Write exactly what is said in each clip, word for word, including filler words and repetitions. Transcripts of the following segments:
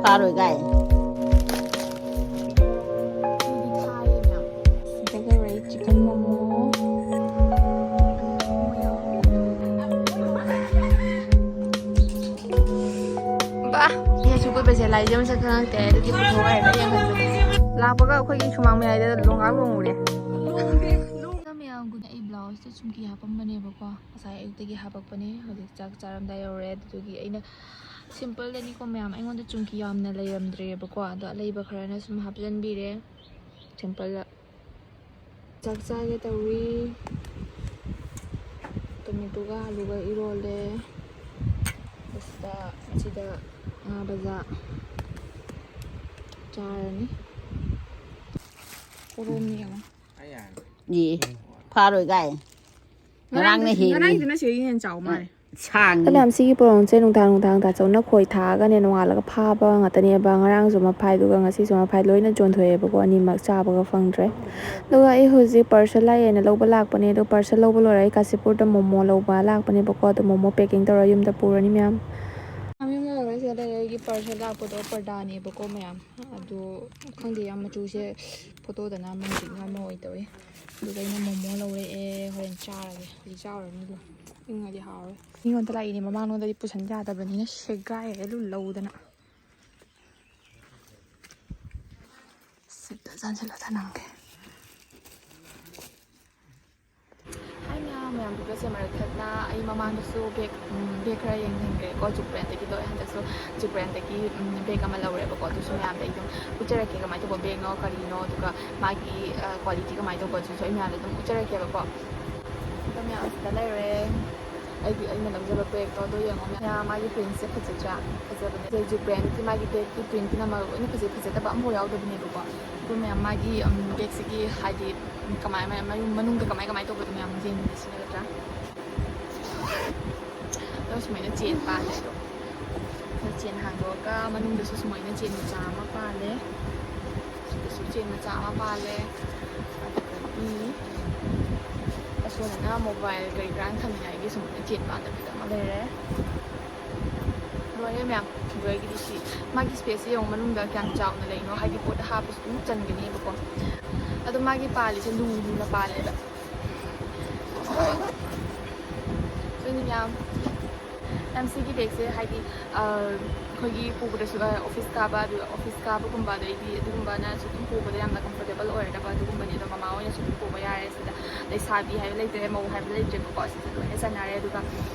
ꯐꯥꯔꯣꯏ ꯀꯥꯏ꯫ ꯁꯤꯗ ꯂꯩꯔꯦ chicken momo꯫ ꯕꯥ, ꯑꯩꯁꯨ ꯀꯣꯏꯕꯁꯦ ꯂꯥꯏꯖ ꯃꯁꯛ ꯈꯪꯉꯛꯇꯦ꯫ ꯑꯗꯨꯗꯤ ꯄꯨꯊꯣꯛꯑꯒ ꯌꯦꯡꯍꯟꯕꯅꯦ꯫ ꯂꯥꯛꯄꯒ ꯑꯩꯈꯣꯏꯒꯤ ꯁꯨꯃꯥꯡ ꯃꯌꯥꯏꯗ ꯂꯣꯡꯒꯥꯡ ꯂꯣꯡꯉꯨꯔꯦ꯫ ꯃꯌꯥꯝ ꯑꯩ ꯕ꯭ꯂꯥꯎꯁꯇ ꯆꯨꯝꯀꯤ ꯍꯥꯄꯝꯕꯅꯦꯕꯀꯣ꯫ ꯉꯁꯥꯏ ꯑꯌꯨꯛꯇꯒꯤ ꯍꯥꯄꯛꯄꯅꯦ꯫ ꯍꯧꯖꯤꯛ ꯆꯥꯛ ꯆꯥꯔꯝꯗꯥꯏ ꯌꯧꯔꯦ꯫ ꯑꯗꯨꯗꯨꯒꯤ ꯑꯩꯅ simple ꯗꯅꯤꯀꯣ ꯃꯌꯥꯝ, ꯑꯩꯉꯣꯟꯗ ꯆꯨꯝꯀꯤ ꯌꯥꯝꯅ ꯂꯩꯔꯝꯗ꯭ꯔꯦꯕꯀꯣ꯫ ꯑꯗꯣ ꯑꯂꯩꯕ ꯈꯔꯅ ꯁꯨꯝ ꯍꯥꯞꯆꯤꯟꯕꯤꯔꯦ simple ꯗ꯫ ꯆꯥꯛ ꯆꯥꯒꯦ ꯇꯧꯔꯤ꯫ ꯇꯣꯃꯦꯇꯣꯒ ꯑꯂꯨꯒ ꯏꯔꯣꯜꯂꯦ꯫ ꯑꯁꯤꯗ, ꯑꯁꯤꯗ ꯉꯥ ꯕꯖꯥ ꯆꯥꯔꯅꯤ꯫ ꯀꯣꯔꯣꯝꯅꯤ ꯌꯦꯡꯉꯣ꯫ ꯌꯦ, ꯐꯥꯔꯣꯏ ꯀꯥꯏ꯫ ꯉꯔꯥꯡꯅ ꯍꯦꯜꯂꯤ꯫ ꯉꯔꯥꯡꯗꯨꯅ ꯁꯤꯗꯒꯤ ꯍꯦꯟꯅ ꯆꯥꯎ ꯃꯥꯜꯂꯦ꯫ ꯁꯥꯡꯉꯤ꯫ ꯃꯌꯥꯝ ꯁꯤꯒꯤ ꯄꯣꯔꯣꯝꯁꯦ ꯅꯨꯡꯗꯥꯡ ꯅꯨꯡꯗꯥꯡ ꯇꯥꯆꯧꯅ ꯈꯣꯏ ꯊꯥꯛꯑꯒꯅꯦ ꯅꯣꯡꯉꯥꯜꯂꯒ ꯐꯥꯕ ꯉꯥꯛꯇꯅꯦꯕ꯫ ꯉꯔꯥꯡꯁꯨ ꯑꯃ ꯐꯥꯏ, ꯑꯗꯨꯒ ꯉꯁꯤꯁꯨ ꯑꯃ ꯐꯥꯏ꯫ ꯂꯣꯏꯅ ꯆꯣꯟꯊꯣꯛꯑꯦꯕꯀꯣ꯫ ꯑꯅꯤꯃꯛ ꯆꯥꯕꯒ ꯐꯪꯗ꯭ꯔꯦ꯫ ꯑꯗꯨꯒ ꯑꯩ ꯍꯧꯖꯤꯛ parcel ꯂꯥꯛꯑꯦꯅ ꯂꯧꯕ ꯂꯥꯛꯄꯅꯦ꯫ ꯑꯗꯣ parcel ꯂꯧꯕ ꯂꯣꯏꯔ ꯑꯩ ꯀꯥꯁꯤꯄꯨꯔꯗ ꯃꯣꯃꯣ ꯂꯧꯕ ꯂꯥꯛꯄꯅꯦꯕꯀꯣ꯫ ꯑꯗꯣ ꯃꯣꯃꯣ packing ꯇꯧꯔ ꯌꯨꯝꯗ ꯄꯨꯔꯅꯤ ꯃꯌꯥꯝ꯫ ꯃꯌꯥꯝ ꯌꯧꯔꯦ꯫ ꯁꯤꯗ ꯂꯩꯔꯦ꯫ ꯑꯩꯒꯤ parcel ꯂꯥꯛꯄꯗꯣ ꯄꯔꯗꯥꯅꯦꯕꯀꯣ ꯃꯌꯥꯝ꯫ ꯑꯗꯣ ꯈꯪꯗꯦ, ꯌꯥꯝ ꯃꯆꯨꯁꯦ ꯐꯣꯇꯣꯗꯅ ꯑꯃ ꯍꯧꯖꯤꯛꯅ ꯑꯃ ꯑꯣꯏ ꯇꯧꯋꯦ꯫ ꯑꯗꯨꯒ ꯑꯩꯅ ꯃꯣꯃꯣ ꯂꯧꯔꯛꯑꯦ꯫ ꯍꯣꯔꯦꯟ ꯆꯥꯔꯒꯦ꯫ ꯍꯧꯖꯤꯛ ꯆꯥꯔꯨꯔꯅꯤ ꯑꯗꯨꯝ꯫ ꯏꯪꯉꯗꯤ ꯍꯥꯎꯔꯦ꯫ ꯃꯤꯉꯣꯟꯗ ꯂꯥꯛꯏꯅꯦ, ꯃꯃꯥꯡꯂꯣꯝꯗꯗꯤ ꯄꯨꯁꯟ ꯌꯥꯗꯕꯅꯤꯅ ꯁꯦꯒꯥꯏꯔꯦ ꯑꯗꯨ ꯂꯧꯗꯅ꯫ ꯁꯤꯠꯇ ꯆꯥꯟꯁꯤꯜꯂ ꯊꯅꯝꯒꯦ꯫ ꯍꯥꯏ ꯃꯌꯥꯝ, ꯃꯌꯥꯝ ꯄꯨꯂꯞꯁꯦ ꯃꯔꯛ ꯊꯠꯅ ꯑꯩ ꯃꯃꯥꯡꯗꯁꯨ bag, ꯎꯝ, bag ꯈꯔ ꯌꯦꯡꯍꯟꯈ꯭ꯔꯦꯀꯣ, ꯖꯨ brand ꯗꯒꯤꯗꯣ꯫ ꯑꯩ ꯍꯟꯗꯛꯁꯨ ꯖꯨ brand ꯗꯒꯤ, ꯎꯝ, bag ꯑꯃ ꯂꯧꯔꯦꯕꯀꯣ꯫ ꯑꯗꯨꯁꯨ ꯃꯌꯥꯝꯗ ꯑꯩ ꯑꯗꯨꯝ ꯎꯠꯆꯔꯛꯀꯦ, ꯀꯃꯥꯏꯅ ꯇꯧꯕ bag ꯅꯣ, ꯀꯔꯤꯅꯣ, ꯑꯗꯨꯒ ꯃꯥꯒꯤ, ꯑ, quality ꯀꯃꯥꯏꯅ ꯇꯧꯕ, ꯑꯗꯨꯁꯨ ꯑꯩ ꯃꯌꯥꯝꯗ ꯑꯗꯨꯝ ꯎꯠꯆꯔꯛꯀꯦꯕꯀꯣ꯫ ꯑꯗꯣ ꯃꯌꯥꯝ ꯁꯤꯗ ꯂꯩꯔꯦ꯫ ꯑꯩꯒꯤ, ꯑꯩꯅ ꯂꯧꯖꯕ bag ꯇꯣ ꯑꯗꯣ ꯌꯦꯡꯉꯣ ꯃꯌꯥꯝ, ꯃꯥꯒꯤ print ꯁꯦ ꯐꯖꯗ꯭ꯔꯥ? ꯐꯖꯕꯅꯦ꯫ ꯁꯤꯗ ꯖꯨ brand ꯀꯤ ꯃꯥꯒꯤ bag ꯀꯤ print ꯇꯨꯅ ꯃꯔꯨ ꯑꯣꯏꯅ ꯐꯖꯩ, ꯐꯖꯗꯕ ꯑꯃꯐꯥꯎ ꯌꯥꯎꯗꯕꯅꯦꯕꯀꯣ꯫ ꯑꯗꯣ ꯃꯌꯥꯝ ꯃꯥꯒꯤ, ꯎꯝ, bag ꯁꯤꯒꯤ ꯍꯥꯏꯗꯤ, ꯎꯝ, ꯀꯃꯥꯏ, ꯃꯥꯏ, ꯃꯥꯏ ꯃꯅꯨꯡꯗ ꯀꯃꯥꯏ, ꯀꯃꯥꯏ ꯇꯧꯕꯗꯣ ꯃꯌꯥꯝ ꯌꯦꯡꯃꯤꯟꯅꯁꯤ ꯅꯠꯇ꯭ꯔꯥ? ꯑꯗꯣ ꯁꯨꯃꯥꯏꯅ chain ꯄꯥꯜꯂꯦ꯫ ꯑꯗꯣ ꯁꯤꯗ chain ꯍꯥꯡꯗꯣꯛꯑꯒ ꯃꯅꯨꯡꯗꯁꯨ ꯁꯨꯃꯥꯏꯅ chain ꯃꯆꯥ ꯑꯃ ꯄꯥꯜꯂꯦ꯫ ꯁꯤꯗꯁꯨ chain ꯃꯆꯥ ꯑꯃ ꯄꯥꯜꯂꯦ꯫ ꯑꯗꯨꯗꯒꯤ ꯑꯁꯣꯝꯗꯅ mobile ꯀꯔꯤ ꯀꯔꯥ ꯊꯝꯅꯤꯡꯉꯥꯏꯒꯤ ꯁꯨꯃꯥꯏꯅ chain ꯄꯥꯟꯗꯕꯤꯗ ꯑꯃ ꯂꯩꯔꯦ꯫ ꯂꯣꯏꯔꯦ ꯃꯌꯥꯝ꯫ ꯂꯣꯏꯔꯒꯤꯗꯤ ꯁꯤ ꯃꯥꯒꯤ space ꯁꯦ ꯌꯦꯡꯉꯣ, ꯃꯅꯨꯡꯗ ꯀꯌꯥꯝ ꯆꯥꯎꯅ ꯂꯩꯅꯣ, ꯍꯥꯏꯗꯤ ꯄꯣꯠ ꯍꯥꯞꯄꯁꯨ ꯑꯗꯨꯝ ꯆꯟꯒꯅꯦꯕꯀꯣ꯫ ꯑꯗꯣ ꯃꯥꯒꯤ ꯄꯥꯜꯂꯤꯁꯦ ꯂꯨ ꯂꯨꯅ ꯄꯥꯜꯂꯦꯕ꯫ ꯑꯗꯨꯅꯤ ꯃꯌꯥꯝ, ꯃꯌꯥꯝ ꯁꯤꯒꯤ bag ꯁꯦ ꯍꯥꯏꯗꯤ ꯑꯩꯈꯣꯏꯒꯤ ꯄꯨꯕꯗꯁꯨ, office ꯀꯥꯕ, ꯑꯗꯨꯒ office ꯀꯥꯕꯒꯨꯝꯕ, ꯑꯗꯩꯗꯤ ꯑꯗꯨꯒꯨꯝꯕꯅꯁꯨ ꯑꯗꯨꯝ ꯄꯨꯕꯗ ꯌꯥꯝꯅ comfortable ꯑꯣꯏꯔꯗꯕ ꯑꯗꯨꯒꯨꯝꯕꯅꯦ꯫ ꯑꯗꯣ ꯃꯃꯥ ꯍꯣꯏꯅꯁꯨ ꯑꯗꯨꯝ ꯄꯨꯕ ꯌꯥꯔꯦ ꯁꯤꯗ꯫ ꯂꯩꯁꯥꯕꯤ ꯍꯥꯏꯕ ꯂꯩꯇ꯭ꯔꯦ, ꯃꯧ ꯍꯥꯏꯕ ꯂꯩꯇ꯭ꯔꯦꯕꯀꯣ꯫ ꯁꯤꯗ ꯂꯣꯏꯅ ꯆꯟꯅꯔꯦ꯫ ꯑꯗꯨꯒ,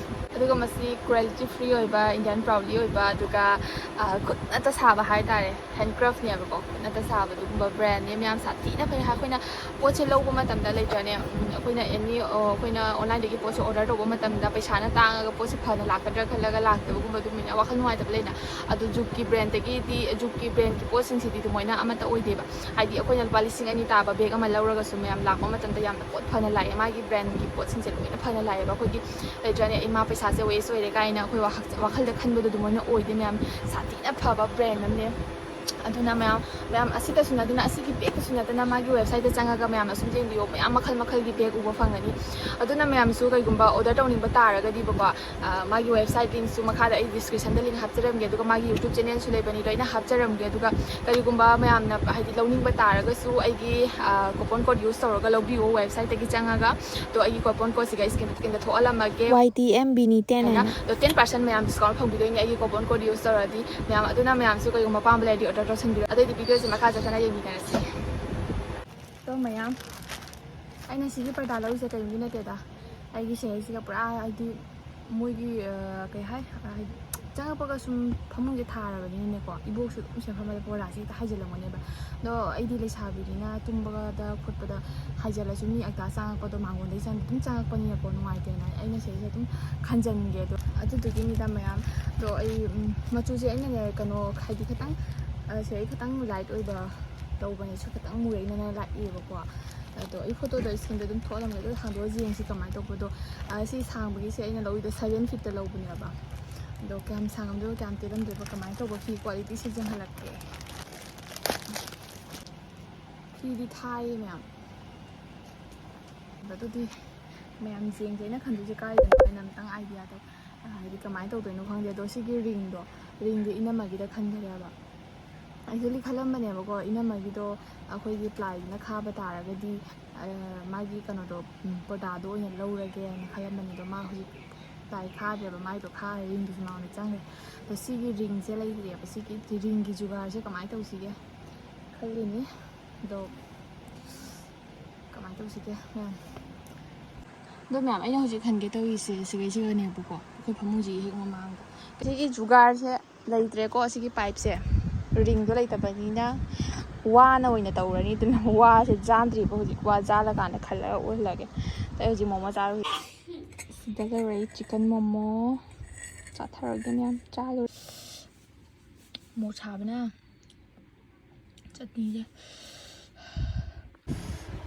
ꯑꯗꯨꯒ ꯃꯁꯤ cruelty free ꯑꯣꯏꯕ, Indian proudly ꯑꯣꯏꯕ, ꯑꯗꯨꯒ ꯈꯨꯠꯅꯇ ꯁꯥꯕ ꯍꯥꯏꯇꯥꯔꯦ, handcraft ꯅꯦꯕꯀꯣ, ꯈꯨꯠꯅꯇ ꯁꯥꯕ ꯑꯗꯨꯒꯨꯝꯕ brand ꯅꯦ ꯃꯌꯥꯝ꯫ ꯁꯥꯊꯤꯅ ꯐꯩ꯫ ꯑꯩꯈꯣꯏꯅ ꯄꯣꯠꯁꯦ ꯂꯧꯕ ꯃꯇꯝꯗ ꯂꯩꯇ꯭ꯔꯅꯦ, ꯎꯝ, ꯑꯩꯈꯣꯏꯅ any, ꯑ, ꯑꯩꯈꯣꯏꯅ online ꯗꯒꯤ ꯄꯣꯠꯁꯦ order ꯇꯧꯕ ꯃꯇꯝꯗ ꯄꯩꯁꯥꯅ ꯇꯥꯡꯉꯒ ꯄꯣꯠꯁꯦ ꯐꯅ ꯂꯥꯛꯀꯗ꯭ꯔꯥ ꯈꯜꯂꯒ ꯂꯥꯛꯇꯕꯒꯨꯝꯕ ꯑꯗꯨꯃꯥꯏꯅ ꯋꯥꯈꯜ ꯅꯨꯡꯉꯥꯏꯇꯕ ꯂꯩꯅ꯫ ꯑꯗꯨ ꯖꯨꯠꯀꯤ brand ꯗꯒꯤꯗꯤ, ꯖꯨꯠꯀꯤ brand ꯀꯤ ꯄꯣꯠꯁꯤꯡꯁꯤꯗꯤ ꯑꯗꯨꯃꯥꯏꯅ ꯑꯃꯠꯇ ꯑꯣꯏꯗꯦꯕ꯫ ꯍꯥꯏꯗꯤ ꯑꯩꯈꯣꯏꯅ ꯂꯨꯄꯥ ꯂꯤꯁꯤꯡ ꯑꯅꯤ ꯇꯥꯕ bag ꯑꯃ ꯂꯧꯔꯒꯁꯨ ꯃꯌꯥꯝ ꯂꯥꯛꯄ ꯃꯇꯝꯗ ꯌꯥꯝꯅ ꯄꯣꯠ ꯐꯅ ꯂꯥꯛꯑꯦ꯫ ꯃꯥꯒꯤ brand ꯒꯤ ꯄꯣꯠꯁꯤꯡꯁꯦ ꯂꯣꯏꯅ ꯐꯅ ꯂꯥꯛꯑꯦꯕ꯫ ꯑꯩꯈꯣꯏꯒꯤ ꯂꯩꯇ꯭ꯔꯅꯦ, "ꯏꯃꯥ ꯄꯩꯁꯥꯁꯦ waste ꯑꯣꯏꯔꯦ" ꯀꯥꯏꯅ ꯑꯩꯈꯣꯏ ꯋꯥꯈꯜ-, ꯋꯥꯈꯜꯗ ꯈꯟꯕꯗꯣ ꯑꯗꯨꯃꯥꯏꯅ ꯑꯣꯏꯗꯦ ꯃꯌꯥꯝ꯫ ꯁꯥꯊꯤꯅ ꯐꯕ brand ꯑꯃꯅꯦ꯫ ꯑꯗꯨꯅ ꯃꯌꯥꯝ, ꯃꯌꯥꯝ ꯑꯁꯤꯇꯁꯨ ꯅꯠꯇꯅ, ꯑꯁꯤꯒꯤ bag ꯇꯁꯨ ꯅꯠꯇꯅ ꯃꯥꯒꯤ website ꯇ ꯆꯪꯉꯒ ꯃꯌꯥꯝꯅ ꯁꯨꯝ ꯌꯦꯡꯕꯤꯌꯣ, ꯃꯌꯥꯝ ꯃꯈꯜ ꯃꯈꯜꯒꯤ bag ꯎꯕ ꯐꯪꯒꯅꯤ꯫ ꯑꯗꯨꯅ ꯃꯌꯥꯝꯁꯨ ꯀꯩꯒꯨꯝꯕ order ꯇꯧꯅꯤꯡꯕ ꯇꯥꯔꯒꯗꯤꯕꯀꯣ, ꯑ, ꯃꯥꯒꯤ website link ꯁꯨ ꯃꯈꯥꯗ ꯑꯩ description ꯗ link ꯍꯥꯞꯆꯔꯝꯒꯦ, ꯑꯗꯨꯒ ꯃꯥꯒꯤ YouTube channel ꯁꯨ ꯂꯩꯕꯅꯤ, ꯂꯣꯏꯅ ꯍꯥꯞꯆꯔꯝꯒꯦ꯫ ꯑꯗꯨꯒ ꯀꯔꯤꯒꯨꯝꯕ ꯃꯌꯥꯝꯅ ꯍꯥꯏꯗꯤ ꯂꯧꯅꯤꯡꯕ ꯇꯥꯔꯒꯁꯨ ꯑꯩꯒꯤ, ꯑ, coupon code use ꯇꯧꯔꯒ ꯂꯧꯕꯤꯌꯣ website ꯇꯒꯤ ꯆꯪꯉꯒ꯫ ꯑꯗꯣ ꯑꯩꯒꯤ coupon code ꯁꯤꯒ screen, screen ꯗ ꯊꯣꯛꯍꯜꯂꯝꯃꯒꯦ꯫ Y T M Benny ten ꯍꯥꯏꯅ꯫ ꯑꯗꯣ ten percent ꯃꯌꯥꯝ discount ꯐꯪꯕꯤꯗꯣꯏꯅꯦ ꯑꯩꯒꯤ coupon code use ꯇꯧꯔꯗꯤ꯫ ꯃꯌꯥꯝ, ꯑꯗꯨꯅ ꯃꯌꯥꯝꯁꯨ ꯀꯩꯒꯨꯝꯕ ꯑꯄꯥꯝꯕ ꯂꯩꯔꯗꯤ order ꯇꯧꯁꯟꯕꯤꯔꯣ꯫ ꯑꯗꯩꯗꯤ video ꯁꯦ ꯃꯈꯥ ꯆꯠꯊꯅ ꯌꯦꯡꯃꯤꯟꯅꯔꯁꯤ꯫ ꯑꯗꯣ ꯃꯌꯥꯝ, ꯑꯩꯅ ꯁꯤꯒꯤ ꯄꯔꯗꯥ ꯂꯧꯔꯤꯁꯦ ꯀꯔꯤꯝꯒꯤ ꯅꯠꯇꯦꯗ꯫ ꯑꯩꯒꯤ ꯁꯦ ꯁꯤꯒ ꯄꯨꯔꯥ ꯍꯥꯏꯗꯤ ꯃꯣꯏꯒꯤ, ꯑ, ꯀꯩ ꯍꯥꯏ, ꯍꯥꯏꯗꯤ ꯆꯪꯉꯛꯄꯒ ꯁꯨꯝ ꯐꯃꯨꯡꯁꯦ ꯊꯥꯔꯕꯅꯤꯅꯅꯦꯀꯣ, ꯏꯕꯣꯛꯁꯨ ꯑꯗꯨꯝ ꯁꯦ ꯐꯝꯕꯗ ꯕꯣꯔꯥꯁꯦ ꯍꯦꯛꯇ ꯍꯥꯏꯖꯤꯜꯂꯝꯒꯅꯦꯕ꯫ ꯑꯗꯣ ꯑꯩꯗꯤ ꯂꯩꯁꯥꯕꯤꯅꯤꯅ ꯇꯨꯝꯕꯗ ꯈꯣꯠꯄꯗ ꯍꯥꯏꯖꯤꯜꯂꯁꯨ ꯃꯤ ꯑꯇꯥ ꯆꯪꯉꯛꯄꯗꯣ ꯃꯥꯡꯒꯣꯟꯗꯩ ꯆꯪ-, ꯑꯗꯨꯝ ꯆꯪꯉꯛꯄꯅꯤꯅꯀꯣ, ꯅꯨꯡꯉꯥꯏꯇꯦꯅ ꯑꯩꯅ ꯁꯤꯗꯩꯁꯤꯗ ꯑꯗꯨꯝ ꯈꯟꯖꯟꯒꯦ꯫ ꯑꯗꯣ ꯑꯗꯨꯗꯨꯒꯤꯅꯤꯗ ꯃꯌꯥꯝ꯫ ꯑꯗꯣ ꯑꯩ, ꯎꯝ, ꯃꯆꯨꯁꯦ ꯑꯩꯅꯅꯦ ꯀꯩꯅꯣ ꯍꯥꯏꯗꯤ ꯈꯤꯇꯪ, ꯑ, ꯁꯦ ꯑꯩ ꯈꯤꯇꯪ light ꯑꯣꯏꯕ ꯇꯧꯕꯅꯦ, ꯁꯨ ꯈꯤꯇꯪ ꯃꯨꯔꯛꯏꯅꯅꯦ ꯂꯥꯛꯑꯦꯕꯀꯣ꯫ ꯑꯗꯣ ꯑꯩ photo ꯗꯣ screen ꯗ ꯑꯗꯨꯝ ꯊꯣꯛꯍꯜꯂꯝꯒꯦ, ꯑꯗꯨ ꯍꯥꯡꯗꯣꯛꯑ ꯌꯦꯡꯁꯤ ꯀꯃꯥꯏꯅ ꯇꯧꯕꯗꯣ꯫ ꯑ, ꯁꯤ ꯁꯥꯡꯕꯒꯤꯁꯦ ꯑꯩꯅ ꯂꯧꯔꯤꯗꯣ seven feet ꯇ ꯂꯧꯕꯅꯦꯕ꯫ ꯑꯗꯣ ꯀꯌꯥꯝ ꯁꯥꯡꯉꯝꯗꯣꯏꯕ, ꯀꯌꯥꯝ ꯇꯦꯜꯂꯝꯗꯣꯏꯕ, ꯀꯃꯥꯏꯅ ꯇꯧꯕ ꯐꯤ quality ꯁꯦ ꯌꯦꯡꯍꯜꯂꯛꯀꯦ꯫ ꯐꯤꯗꯤ ꯊꯥꯏꯌꯦ ꯃꯌꯥꯝ꯫ ꯑꯗꯨꯗꯤ ꯃꯌꯥꯝ ꯌꯦꯡꯁꯦ, ꯑꯩꯅ ꯈꯟꯗꯣꯏꯁꯦ ꯀꯥꯏꯗꯅꯣ ꯍꯥꯏꯅ ꯑꯝꯇꯪ idea ꯇꯧ꯫ ꯍꯥꯏꯗꯤ ꯀꯃꯥꯏꯅ ꯇꯧꯗꯣꯏꯅꯣ ꯈꯪꯗꯦ꯫ ꯑꯗꯣ ꯁꯤꯒꯤ ꯔꯤꯡꯗꯣ, ꯔꯤꯡꯗꯣ ꯏꯅꯝꯃꯒꯤꯗ ꯈꯟꯈ꯭ꯔꯦꯕ꯫ ꯑꯩꯁꯨꯗꯤ ꯈꯜꯂꯝꯕꯅꯦꯕꯀꯣ, ꯏꯅꯝꯃꯒꯤꯗꯣ ꯑꯩꯈꯣꯏꯒꯤ ꯄ꯭ꯂꯥꯏꯗꯨꯅ ꯈꯥꯕ ꯇꯥꯔꯒꯗꯤ ꯃꯥꯒꯤ ꯀꯩꯅꯣꯗꯣ, ꯄꯔꯗꯥꯗꯣ ꯑꯣꯏꯅ ꯂꯧꯔꯒꯦ ꯍꯥꯏꯅ ꯈꯜꯂꯝꯕꯅꯦ꯫ ꯑꯗꯣ ꯃꯥ ꯍꯧꯖꯤꯛ ꯄ꯭ꯂꯥꯏ ꯈꯥꯗ꯭ꯔꯦꯕ, ꯃꯥꯏꯗꯣ ꯈꯥꯔꯦ, ꯔꯤꯡꯗꯨꯁꯨ ꯃꯉꯣꯟꯗ ꯆꯪꯈ꯭ꯔꯦ꯫ ꯑꯗꯣ ꯁꯤꯒꯤ ꯔꯤꯡꯁꯦ ꯂꯩꯇ꯭ꯔꯦꯕ꯫ ꯁꯤꯒꯤ ꯔꯤꯡꯒꯤ ꯖꯨꯒꯥꯔꯁꯦ ꯀꯃꯥꯏꯅ ꯇꯧꯁꯤꯒꯦ ꯈꯜꯂꯤꯅꯤ꯫ ꯑꯗꯣ ꯀꯃꯥꯏꯅ ꯇꯧꯁꯤꯒꯦ ꯃꯌꯥꯝ? ꯑꯗꯣ ꯃꯌꯥꯝ, ꯑꯩꯅ ꯍꯧꯖꯤꯛ ꯍꯟꯒꯦ ꯇꯧꯔꯤꯁꯦ ꯁꯤꯒꯩꯁꯤꯒꯅꯦꯕꯀꯣ, ꯑꯩꯈꯣꯏ ꯐꯃꯨꯡꯁꯤꯒꯤ ꯍꯦꯛ ꯃꯃꯥꯡꯗ꯫ ꯁꯤꯒꯤ ꯖꯨꯒꯥꯔꯁꯦ ꯂꯩꯇ꯭ꯔꯦꯀꯣ, ꯁꯤꯒꯤ ꯄꯥꯏꯞꯁꯦ꯫ ꯔꯤꯡꯗꯣ ꯂꯩꯇꯕꯅꯤꯅ ꯋꯥꯅ ꯑꯣꯏꯅ ꯇꯧꯔꯅꯤ꯫ ꯑꯗꯨꯅ ꯋꯥꯁꯦ ꯖꯥꯟꯗ꯭ꯔꯤꯕ ꯍꯧꯖꯤꯛ, ꯋꯥ ꯖꯥꯜꯂꯀꯥꯟꯗ ꯈꯜꯂꯒ ꯑꯣꯏꯍꯜꯂꯒꯦ꯫ ꯑꯗꯩ ꯍꯧꯖꯤꯛ ꯃꯣꯃꯣ ꯆꯥꯔꯨꯒꯦ꯫ ꯁꯤꯗ ꯂꯩꯔꯦ ꯆꯤꯛꯀꯟ ꯃꯣꯃꯣ꯫ ꯆꯥꯊꯔꯒꯦ ꯃꯌꯥꯝ, ꯆꯥꯔꯨꯔꯦ꯫ ꯃꯣꯔꯣꯛ ꯁꯥꯕꯅ ꯆꯠꯅꯤꯁꯦ꯫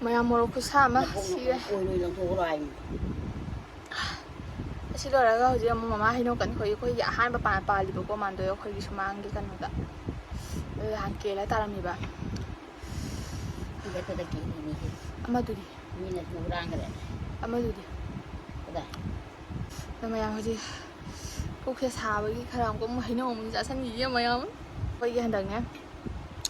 ꯃꯌꯥꯝ ꯃꯣꯔꯣꯛ ꯈꯨꯠꯁꯥ ꯑꯃ ꯁꯤꯔꯦ꯫ ꯑꯣꯏꯔꯣꯏ ꯂꯪꯊꯣꯛꯈ꯭ꯔꯣ ꯍꯥꯏꯕꯅꯤ꯫ ꯑꯁꯤ ꯂꯣꯏꯔꯒ ꯍꯧꯖꯤꯛ ꯑꯃꯨꯛ ꯃꯃꯥ ꯍꯩꯅꯧ ꯀꯟꯈꯣꯏ, ꯑꯩꯈꯣꯏꯒꯤ ꯑꯍꯥꯟꯕ ꯄꯥ-, ꯄꯥꯜꯂꯤꯕꯀꯣ ꯃꯥꯟꯗꯣꯏ ꯑꯩꯈꯣꯏꯒꯤ ꯁꯨꯃꯥꯡꯒꯤ ꯀꯩꯅꯣꯗ꯫ ꯑꯗꯨ ꯍꯥꯟ ꯀꯦꯜꯂ ꯇꯥꯔꯝꯃꯤꯕ꯫ ꯁꯤꯗ ꯈꯛꯇ ꯀꯦꯜꯂꯤꯅꯦ꯫ ꯑꯃꯗꯨꯗꯤ? ꯃꯤꯅꯁꯨ ꯍꯨꯔꯥꯟꯈ꯭ꯔꯦ꯫ ꯑꯃꯗꯨꯗꯤ? ꯀꯗꯥꯏ? ꯑꯗꯣ ꯃꯌꯥꯝ ꯍꯧꯖꯤꯛ ꯄꯨꯛꯁꯦ ꯁꯥꯕꯒꯤ ꯈꯔ ꯑꯃꯨꯛ ꯍꯩꯅꯧ ꯑꯃꯨꯛ ꯆꯥꯁꯟꯈꯤꯒꯦ ꯃꯌꯥꯝ꯫ ꯑꯩꯈꯣꯏꯒꯤ ꯍꯟꯗꯛꯅꯦ,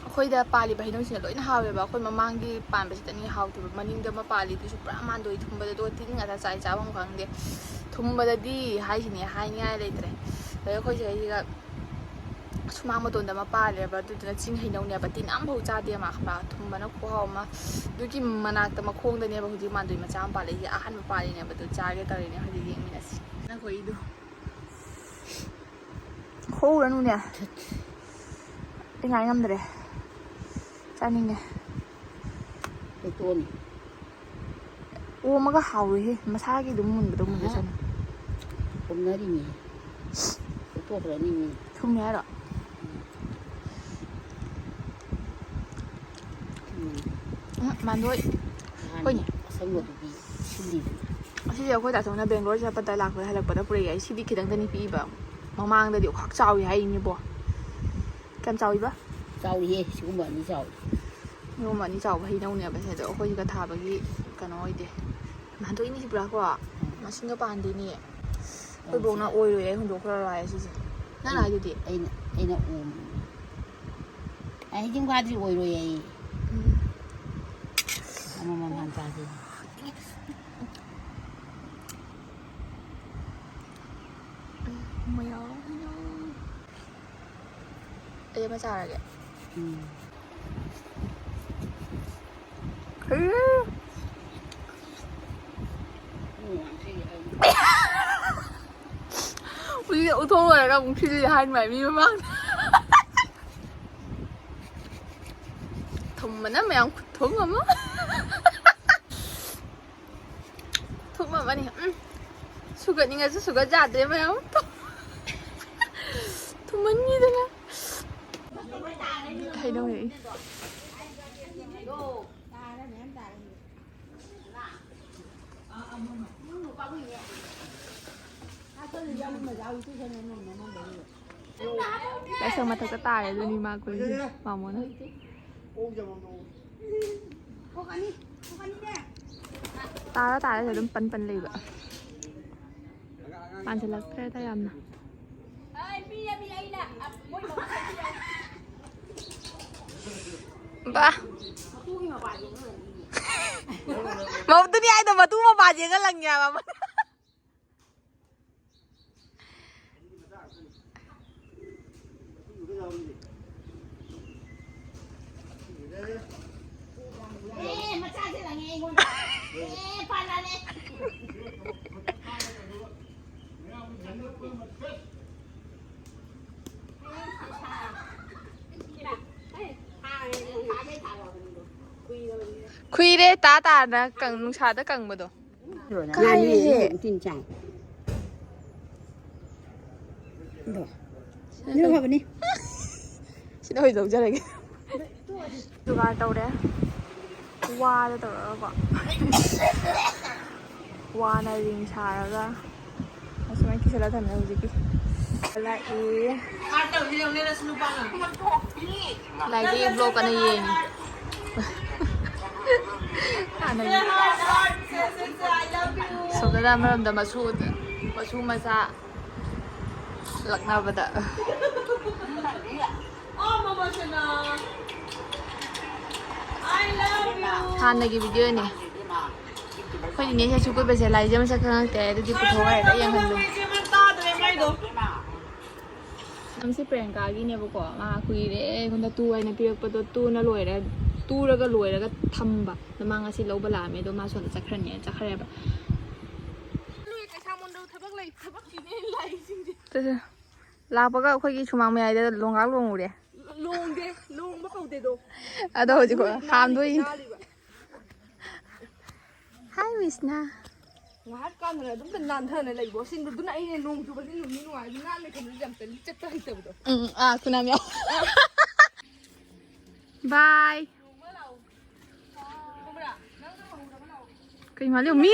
ꯑꯩꯈꯣꯏꯗ ꯄꯥꯜꯂꯤꯕ ꯍꯩꯅꯧꯁꯤꯅ ꯂꯣꯏꯅ ꯍꯥꯎꯋꯦꯕ꯫ ꯑꯩꯈꯣꯏ ꯃꯃꯥꯡꯒꯤ ꯄꯥꯟꯕꯁꯤꯗꯅꯤ ꯍꯥꯎꯇꯦꯕ꯫ ꯃꯅꯤꯡꯗ ꯑꯃ ꯄꯥꯜꯂꯤ, ꯑꯗꯨꯁꯨ ꯄꯨꯔꯥ ꯃꯥꯟꯗꯣꯏ ꯊꯨꯝꯕꯗ, ꯑꯗꯨꯒ ꯇꯤꯟ ꯉꯥꯛꯇ ꯆꯥꯏ, ꯆꯥꯐꯝ ꯈꯪꯗꯦ꯫ ꯊꯨꯝꯕꯗꯗꯤ ꯍꯥꯏꯁꯤꯅꯦ, ꯍꯥꯏꯅꯤꯡꯉꯥꯏ ꯂꯩꯇ꯭ꯔꯦ꯫ ꯑꯗꯩ ꯑꯩꯈꯣꯏ ꯁꯤꯗꯩꯁꯤꯗ ꯁꯨꯃꯥꯡ ꯃꯇꯣꯟꯗ ꯑꯃ ꯄꯥꯜꯂꯦꯕ, ꯑꯗꯨꯗꯨꯅ ꯆꯤꯡ ꯍꯩꯅꯧꯅꯦꯕ, ꯇꯤꯟ ꯑꯝꯐꯥꯎ ꯆꯥꯗꯦ ꯃꯥ, ꯈꯪꯕ꯭ꯔꯥ? ꯊꯨꯝꯕꯅ ꯈꯨꯍꯥꯎ ꯑꯃ꯫ ꯑꯗꯨꯒꯤ ꯃꯅꯥꯛꯇ ꯃꯈꯣꯡꯗꯅꯦꯕ ꯍꯧꯖꯤꯛ ꯃꯥꯟꯗꯣꯏ ꯃꯆꯥ ꯑꯃ ꯄꯥꯜꯂꯛꯏꯁꯦ, ꯑꯍꯥꯟꯕ ꯄꯥꯜꯂꯤꯅꯦꯕ, ꯑꯗꯨ ꯆꯥꯒꯦ ꯇꯧꯔꯤꯅꯦ꯫ ꯍꯧꯖꯤꯛ ꯌꯦꯡꯃꯤꯟꯅꯁꯤ꯫ ꯅꯈꯣꯏꯗꯣ ꯈꯣꯛꯎꯔꯅꯨꯅꯦ, ꯑꯩ ꯉꯥꯏ ꯉꯝꯗ꯭ꯔꯦ, ꯆꯥꯅꯤꯡꯉꯦ꯫ ꯂꯩꯇꯣꯟ꯫ ꯑꯣꯝꯃꯒ ꯍꯥꯎꯔꯣꯏꯍꯦ, ꯃꯁꯥꯒꯤ ꯑꯗꯨꯝ ꯃꯨꯟꯕꯗꯣ ꯃꯨꯟꯖꯁꯅꯨ꯫ ꯄꯨꯝꯅꯔꯤꯅꯦ꯫ ꯂꯧꯊꯣꯛꯈ꯭ꯔꯅꯤ꯫ ꯊꯨꯝꯃꯦ ꯍꯥꯏꯔꯣ? ꯎꯝ꯫ ꯎꯝ, ꯃꯥꯟꯗꯣꯏ꯫ ꯅꯍꯥꯟ ꯑꯁꯪꯕꯗꯨꯗꯤ ꯁꯤꯜꯂꯤꯗꯅ꯫ ꯑꯁꯤꯁꯦ ꯑꯩꯈꯣꯏ ꯗꯥꯆꯧꯅ ꯕꯦꯡꯒ꯭ꯂꯣꯔ ꯆꯠꯄꯗ ꯂꯥꯛꯄꯗ ꯍꯜꯂꯛꯄꯗ ꯄꯨꯔꯛꯑꯦ꯫ ꯑꯩ ꯁꯤꯗꯤ ꯈꯤꯇꯪꯗꯅꯤ ꯄꯤꯛꯏꯕ꯫ ꯃꯃꯥꯡꯗꯗꯤ ꯈ꯭ꯋꯥꯛ ꯆꯥꯎꯏ ꯍꯥꯏꯔꯤꯅꯦꯕꯣ꯫ ꯀꯌꯥꯝ ꯆꯥꯎꯏꯕ? ꯆꯥꯎꯔꯤꯍꯦ, ꯁꯤꯒꯨꯝꯕ ꯑꯅꯤ ꯆꯥꯎꯔꯤ꯫ ꯁꯤꯒꯨꯝꯕ ꯑꯅꯤ ꯆꯥꯎꯕ ꯍꯩꯅꯧꯅꯦꯕ ꯁꯦ꯫ ꯑꯗꯣ ꯑꯩꯈꯣꯏꯒꯤꯒ ꯊꯥꯕꯒꯤ ꯀꯩꯅꯣ ꯑꯣꯏꯗꯦ꯫ ꯃꯥꯟꯗꯣꯏꯅꯤ ꯁꯤ ꯄꯨꯔꯥ ꯀꯣ꯫ ꯎꯝ꯫ ꯃꯁꯤꯡꯒ ꯄꯥꯟꯗꯦꯅꯦ꯫ ꯑꯩꯈꯣꯏ ꯕꯣꯛꯅ "ꯑꯣꯏꯔꯣꯏ, ꯑꯩ ꯍꯨꯟꯗꯣꯛꯈ꯭ꯔꯔꯣꯏ" ꯍꯥꯏ ꯁꯤꯁꯦ꯫ ꯅꯪ ꯍꯥꯏꯗꯨꯗꯤ꯫ ꯑꯩꯅ ꯑꯩꯅ ꯎꯝ꯫ ꯑꯩ ꯍꯤꯡ ꯐꯥꯗ꯭ꯔꯤ ꯑꯣꯏꯔꯣꯏ ꯑꯩ꯫ ꯑꯃꯃꯝ ꯍꯥꯟ ꯆꯥꯁꯤ꯫ ꯑꯩ ꯑꯃ ꯆꯥꯔꯒꯦ꯫ ꯎꯝ꯫ ꯍꯧꯖꯤꯛ ꯎꯊꯣꯛ ꯂꯣꯏꯔꯒ ꯑꯃꯨꯛ ꯊꯤꯜꯂꯤ ꯍꯥꯏ ꯃꯥꯏ ꯃꯤ ꯃꯃꯥꯡꯗ꯫ ꯊꯨꯝꯕꯅ ꯃꯌꯥꯝ ꯈꯨꯊꯨꯝ ꯑꯃ꯫ ꯊꯨꯝ ꯑꯃꯅꯤ꯫ ꯎꯝ꯫ ꯁꯨꯒꯠꯅꯤꯡꯉꯁꯨ ꯁꯨꯒꯠ ꯌꯥꯗ꯭ꯔꯦ ꯃꯌꯥꯝ꯫ ꯊꯨꯝꯃꯟꯈꯤꯗꯅ꯫ ꯀꯩꯗꯧꯔꯛꯏ? ꯂꯥꯏꯁꯪ ꯃꯊꯛꯇ ꯇꯥꯔꯦ ꯑꯗꯨꯅꯤ ꯃꯥ ꯀꯣꯏꯁꯦ ꯃꯥꯃꯣꯅ꯫ ꯇꯥꯔ ꯇꯥꯔꯁꯦ ꯑꯗꯨꯝ ꯄꯟ ꯄꯟ ꯂꯩꯕ꯫ ꯄꯥꯟꯁꯤꯜꯂꯛꯇ꯭ꯔꯦꯗ ꯌꯥꯝꯅ꯫ ꯕꯥ꯫ ꯃꯧꯗꯨꯅꯤ ꯍꯥꯏꯗꯣ ꯃꯇꯨ ꯃꯄꯥ ꯌꯦꯡꯉ ꯂꯪꯉꯦ ꯍꯥꯏꯕ꯫ ꯈꯨꯏꯔꯦ ꯇꯥ ꯇꯥꯅ ꯀꯪ-, ꯅꯨꯡꯁꯥꯗ ꯀꯪꯕꯗꯣ꯫ ꯀꯥꯏꯔꯦ꯫ ꯀꯥꯏꯔꯦ꯫ ꯇꯤꯟ ꯆꯥꯏ꯫ ꯑꯗꯣ꯫ ꯑꯗꯨ ꯐꯕꯅꯤ꯫ ꯁꯤꯗ ꯑꯣꯏ ꯂꯧꯖꯔꯒꯦ꯫ ꯖꯨꯒꯥꯔ ꯇꯧꯔꯦ꯫ ꯋꯥꯗ ꯇꯧꯔꯒꯀꯣ꯫ ꯋꯥꯅ ꯔꯤꯡ ꯁꯥꯔꯒ ꯑꯁꯨꯃꯥꯏꯅ ꯀꯤꯁꯜꯂ ꯊꯝꯃꯦ ꯍꯧꯖꯤꯛꯀꯤ꯫ ꯂꯥꯛꯑꯦ꯫ ꯂꯥꯏꯒꯤ ꯕ꯭ꯂꯣꯛ ꯀꯟꯅ ꯌꯦꯡꯉꯤ꯫ ꯍꯥꯟꯅꯒꯤ꯫ ꯁꯣꯝꯗꯅ ꯑꯃꯔꯣꯝꯗ ꯃꯆꯨ ꯃꯁꯨ ꯃꯆꯥ ꯂꯛꯅꯕꯗ꯫ ꯍꯥꯟꯅꯒꯤ ꯚꯤꯗꯤꯑꯣꯅꯦ꯫ ꯑꯩꯈꯣꯏ ꯅꯤꯅꯦꯁꯦ ꯁꯨ ꯀꯣꯏꯕꯁꯦ ꯂꯥꯏꯖ ꯃꯁꯛ ꯈꯪꯉꯛꯇꯦ꯫ ꯑꯗꯨꯗꯤ ꯄꯨꯊꯣꯛꯑ ꯍꯦꯛꯇ ꯌꯦꯡꯍꯟꯗꯣꯏꯅꯦ꯫ ꯅꯝꯁꯤ ꯄ꯭ꯔꯤꯌꯥꯡꯀꯥꯒꯤꯅꯦꯕꯀꯣ꯫ ꯃꯥ ꯀꯨꯏꯔꯦ ꯑꯩꯉꯣꯟꯗ ꯇꯨ ꯍꯥꯏꯅ ꯄꯤꯔꯛꯄꯗꯣ, ꯇꯨꯅ ꯂꯣꯏꯔ, ꯇꯨꯔꯒ ꯂꯣꯏꯔꯒ ꯊꯝꯕ꯫ ꯑꯗꯣ ꯃꯥ ꯉꯁꯤ ꯂꯧꯕ ꯂꯥꯛꯑꯝꯃꯦ꯫ ꯑꯗꯣ ꯃꯥ ꯁꯣꯝꯗ ꯆꯠꯈ꯭ꯔꯅꯦꯅ ꯆꯠꯈ꯭ꯔꯦꯕ꯫ ꯊꯕꯛ ꯂꯩ, ꯊꯕꯛꯀꯤꯅꯦ ꯂꯥꯛꯏꯁꯤꯡꯁꯦ꯫ ꯂꯥꯛꯄꯒ ꯑꯩꯈꯣꯏꯒꯤ ꯁꯨꯃꯥꯡ ꯃꯌꯥꯏꯗ ꯂꯣꯡꯒꯥꯛ ꯂꯣꯡꯉꯨꯔꯦ꯫ ꯂꯣꯡꯗꯦ, ꯂꯣꯡꯕ ꯀꯧꯗꯦꯗꯣ꯫ ꯑꯗꯣ ꯍꯧꯖꯤꯛ ꯍꯥꯝꯗꯣꯛꯏꯅꯦ꯫ ꯅꯥꯜꯂꯤꯕ꯫ ꯍꯥꯏ ꯃꯤꯁꯅ꯫ ꯉꯥꯏꯍꯥꯛ ꯀꯥꯟꯗꯅ ꯑꯗꯨꯝ ꯅꯥꯟꯊꯅ ꯂꯩꯕꯣ꯫ ꯁꯤꯟꯕꯗꯨꯅ ꯑꯩꯅ ꯅꯣꯡ ꯆꯨꯕꯁꯤ ꯅꯨꯡꯗꯤ ꯅꯨꯡꯉꯥꯏ꯫ ꯅꯥꯟꯅ ꯊꯝꯕꯁꯤ ꯌꯥꯝ ꯇꯜꯂꯤ, ꯆꯠꯄ ꯍꯩꯇꯕꯗꯣ꯫ ꯎꯝ, ꯑꯥ, ꯈꯨꯅꯥꯝ ꯌꯥꯎ꯫ ꯕꯥꯏ꯫ ꯀꯩ ꯃꯥꯜꯂꯤ? ꯃꯤ꯫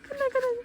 ꯀꯅꯥ, ꯀꯅꯥ?